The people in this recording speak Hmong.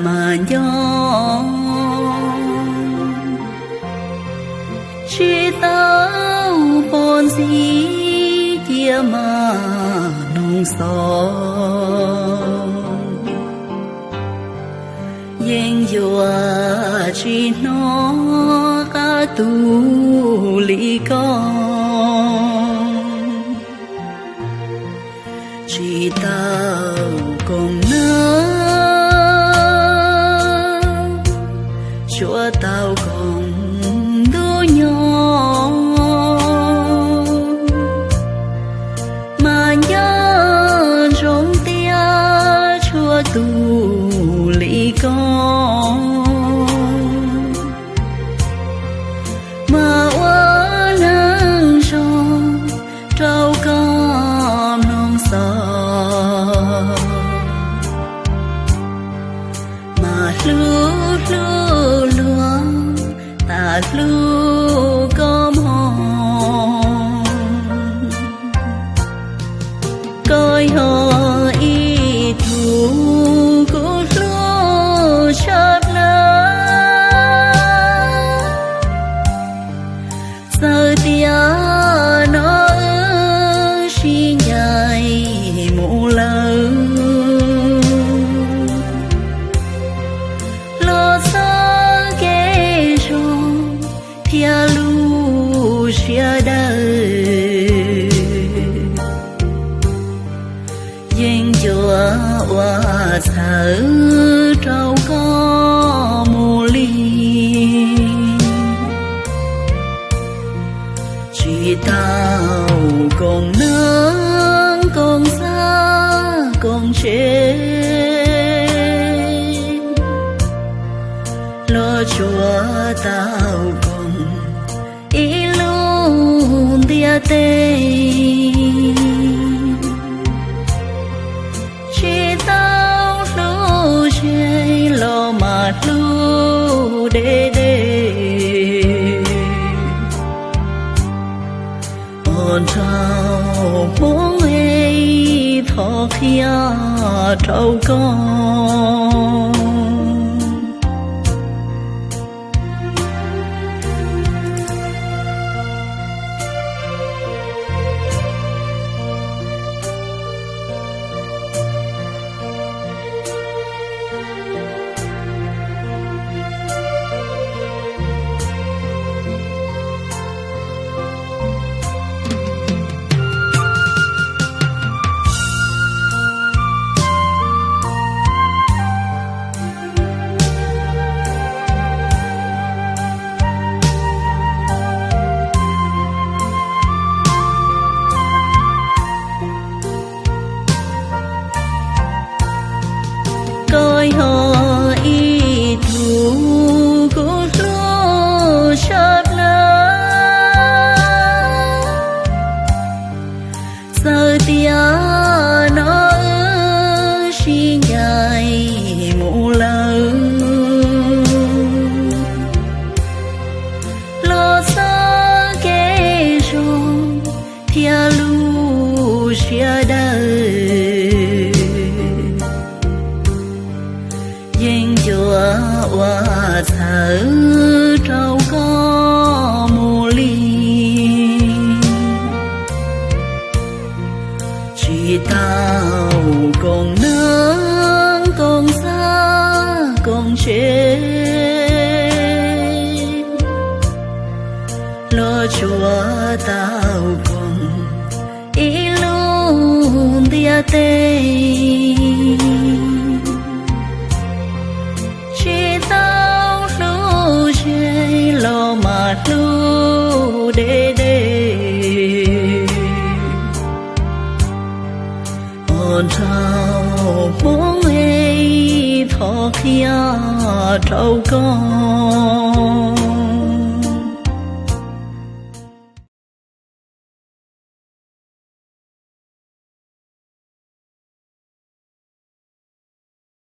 mas nco, tsis tau pom ntxiv cia mas noog xov. Yeej yuav tsis hnov qab tus li ko, tsis tau koom nab, tsuas tau koom ntuj nyob. Mas nco ntsoov tias tshuav tus li ko, mas ua neeg zoo rau koj mloog xov. Mas hlub hlub luag tas hlub koj mog. Koj yog ib tug kuv hlub tshaj plaws. Txawm tiam no wb sib ncaim mus lawm, los txoj kev zoo thiab lub siab dawb, yeej yuav ua txhawb rau koj mus li. Tsis tau koom neeb koom txaj koom tsev, los tsuas tau koom ib lub ntiaj teb. Tsis tau hlub ze los mas hlub deb deb, ua nraug Hmoob es thov qhia rau koj. Koj yog ib tug kuv hlub tshaj plaws. Txawm tiam no wb sib ncaim mus lawm, los txoj kev zoo thiab lub siab dawb, yeej yuav ua txhawb rau koj mus li. Tsis tau koom neeb koom txaj koom tsev, los tsuas tau koom ib lub ntiaj teb. Tsis tau hlub ze los mas hlub deb deb, ua nraug Hmoob es thov qhia rau koj.